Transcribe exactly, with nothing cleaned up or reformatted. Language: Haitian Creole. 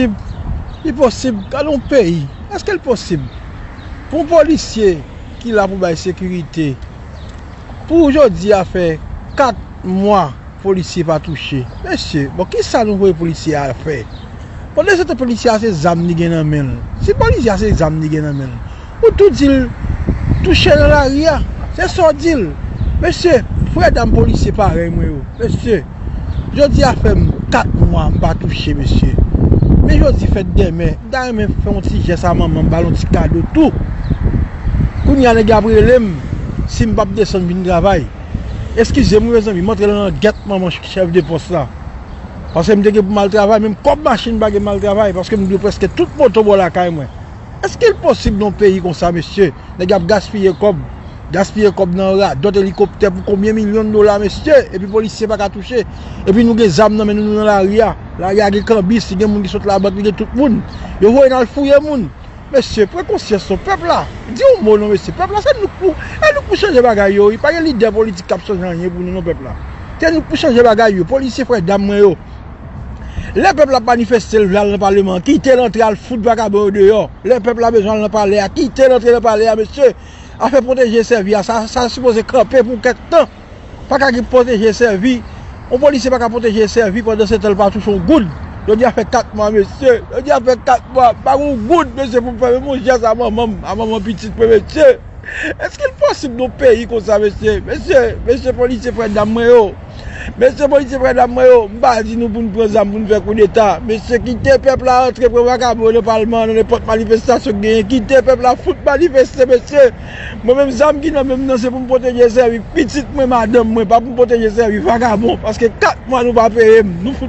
Li posib, gade yon peyi, èske l posib pou yon polisye ki la pou bay sekirite, pou jodi a fè kat mwa polisye pa touche? Mesye, bon, kisa nou voye polisye a fè? Pandan se tan polisye a se zam li gen nan men l. Si polisye a se zam li gen nan men l, ou tou di l touche nan lari a. Se sa w di l. Mesye, frè dam polisye parèy mwen yo. Mesye, jodi a fè m kat mwa m pa touche, mesye. Men jodi fèt dèmen, m ta renmen fè yon ti jès a manman m, ba l yon ti kado tou. Kounye a nèg ap rele m si m p ap desann vin travay. Eskize m wi mezanmi, m antre nan langèt manman chèf de pòs la. Paske m te gen pou m al travay, menm kòb machin m pa gen m al travay, paske m dwe prèske tout moto bò lakay mwen. Èske l posib nan yon peyi konsa, mesye? Nèg ap gaspiye kòb, gaspiye kòb nan radòt, elikoptè pou konbyen milyon dola, mesye, epi polisye pa ka touche. Epi nou gen zam nan men nou, nou nan lari a. Lari a gen kanbis, si gen moun ki sot Labant, li gen tout moun. Yo voye n al fouye moun. Mesye, pran konsyans non, pèp la. Di yon mo non, mesye. Pèp la, se nou k pou, e nou k pou chanje bagay yo, wi. Pa gen lidè politik k ap chanje anyen pou nou non, pèp la. Se nou k pou chanje bagay yo. Polisye, frè dam mwen yo, lè pèp la ap manifeste, l vle al nan paleman an, kite l antre, al fout vakabon yo deyò. Lè pèp la bezwen al nan palè a, kite l antre nan palè a, mesye. Afè pwoteje e sèvi a, sa, sa sipoze kanpe pou kèk tan. Pa ka gen pwoteje e sèvi. Yon polisye pa ka pwoteje e sèvi pandan se tan l pa touche yon goud. Jodi a fè kat mwa, mesye. Jodi a fè kat mwa. Pa gen yon goud, mesye, pou m fè menm yon jès a manman m, a manman pitit mwen, mesye. Èske l posib nan yon peyi konsa, mesye? Mesye, mesye polisye, frè dam mwen yo. Mesye polisye, frè dam mwen yo, m pa di nou pou n pran zam pou n fè koudeta. Mesye, kite pèp la antre, pran vakabon yo nan palman an, nan nenpòt manifestasyon k genyen. Kite pèp la fout manifeste, mesye. Mwen menm zam ki nan men m nan se pou m pwoteje e sèvi pitit mwen, madanm mwen, pa pou m pwoteje e sèvi vakabon. Paske kat mwa nou pa peye m. Nou fout